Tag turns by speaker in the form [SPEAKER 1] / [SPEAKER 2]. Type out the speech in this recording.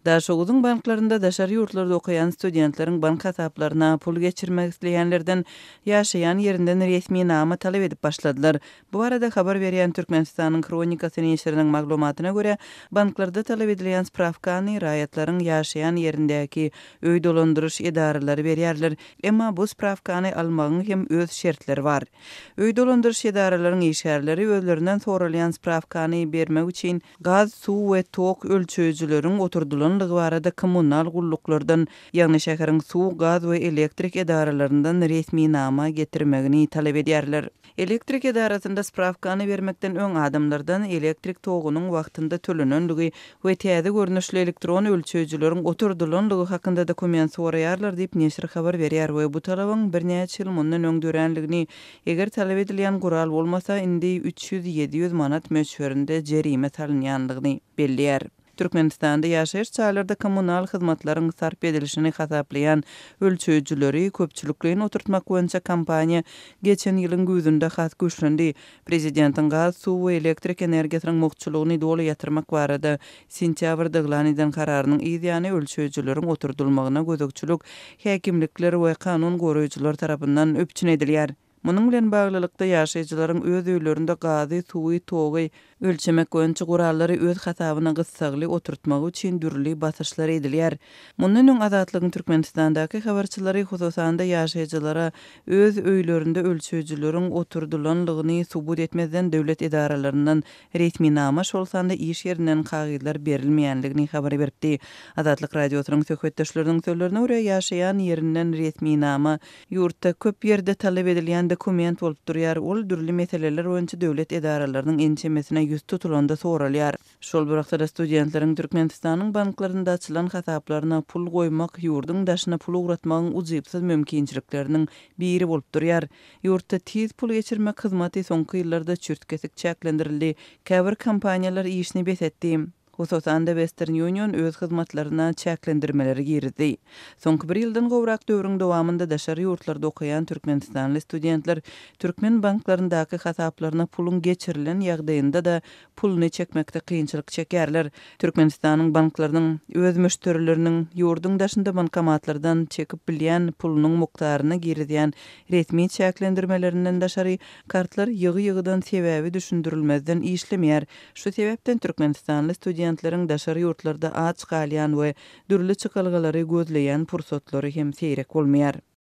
[SPEAKER 1] Daşoguzyň banklarynda daşary ýurtlarda okaýan studentleriň bank hasaplaryna pul geçirmek isleýänlerden ýaşaýan ýerinden resminama talap edip başladylar. Bu barada habar berýän Türkmenistanyň Hronikasy neşiriniň maglumatyna görä, banklarda talap edilýän sprawkany raýatlaryň ýaşaýan ýerindäki öý dolandyryş edaralary berýärler. Emma bu sprawkany almagyň hem öz şertleri bar. Öý dolandyryş edaralaryň işgärleri özlerinden soralýan sprawkany bermek üçin gaz, suw we tok ölçeýjileriň oturdylandygy barada kommunal gulluklardan, ýagny şäheriň suw, gaz we elektrik edaralaryndan resminama getirmegini talap edýärler. Elektrik edarasynda sprawkany bermekden öň adamlardan elektrik togunyň wagtynda tölenendigi we täze görnüşli elektron ölçeýjileriň oturdylandygy hakynda dokument soraýarlar diýip, neşir habar berýär we bu talabyň birnäçe ýyl mundan öň döränligini, eger talap edilýän gural bolmasa, indi 300-700 manat möçberinde jerime salynýandygyny belleýär. Türkmenistanda ýaşaýyş jaýlarda kommunal hyzmatlaryň sarp edilişini hasaplaýan ölçeýjileri köpçülikleýin oturtmak boýunça kampaniýa geçen ýylyň güýzünde has güýçlendi. Prezidentiň gaz, suw we elektrik energiýasynyň mugtçulygyny doly ýatyrmak barada sentýabrda yglan eden kararynyň yz ýany ölçeýjileriň oturdylmagyna gözegçilik häkimlikler we kanun goraýjylar tarapyndan üpjün edilýär. Munuň bilen baglylykda, ýaşaýjylaryň öz öýlerinde gazy, suwy, togy ölçemek boýunça gurallary öz hasabyna gyssagly oturtmagy üçin dürli basyşlar edilýär. Mundan öň Azatlygyň Türkmenistandaky habarçylary, hususan-da, ýaşaýjylara öz öýlerinde ölçeýjileriň oturdylanlygyny subut etmezden döwlet edaralaryndan resminama, şol sanda iş ýerinden kagyzlar berilmeýänligini habar beripdi. Azatlyk Radiosynyň söhbetdeşleriniň sözlerine görä, ýaşaýan ýerinden resminama Ýurtda köp ýerde talap edilýän dokument bolup durýar, ol dürli meseleler boýunça döwlet edaralarynyň ençemesine ýüz tutulanda soralýar. Şol bir wagtda-da studentleriň Türkmenistanyň banklarynda açylan hasaplaryna pul goýmak ýurduň daşyna pul ugratmagyň ujypsyz mümkinçilikleriniň biri bolup durýar. Ýurtda tiz pul geçirmek hyzmaty soňky ýyllarda çürt-kesik çäklendirildi, käbir kompaniýalar işini bes etdi. Hususan-da, Western Union öz hyzmatlaryna çäklendirmeleri girizdi. Soňky bir ýyldan gowrak döwrüň dowamynda daşary ýurtlarda okaýan türkmenistanly studentler türkmen banklaryndaky hasaplaryna puluň geçirilen ýagdaýynda-da puluny çekmekde kynçylyk çekýärler. Türkmenistanyň banklarynyň öz müşderileriniň ýurduň daşynda bankomatlardan çekip bilýän pulunyň mukdaryna girizýän resmi çäklendirmelerinden daşary, kartlar ýygy-ýygydan sebäbi düşündirilmezden işlemeýär. Şu sebäpden türkmenistanly studentleriň daşary ýurtlarda aç galýan we dürli çykalgalary gözleýän pursatlary hem seýrek bolmaýar.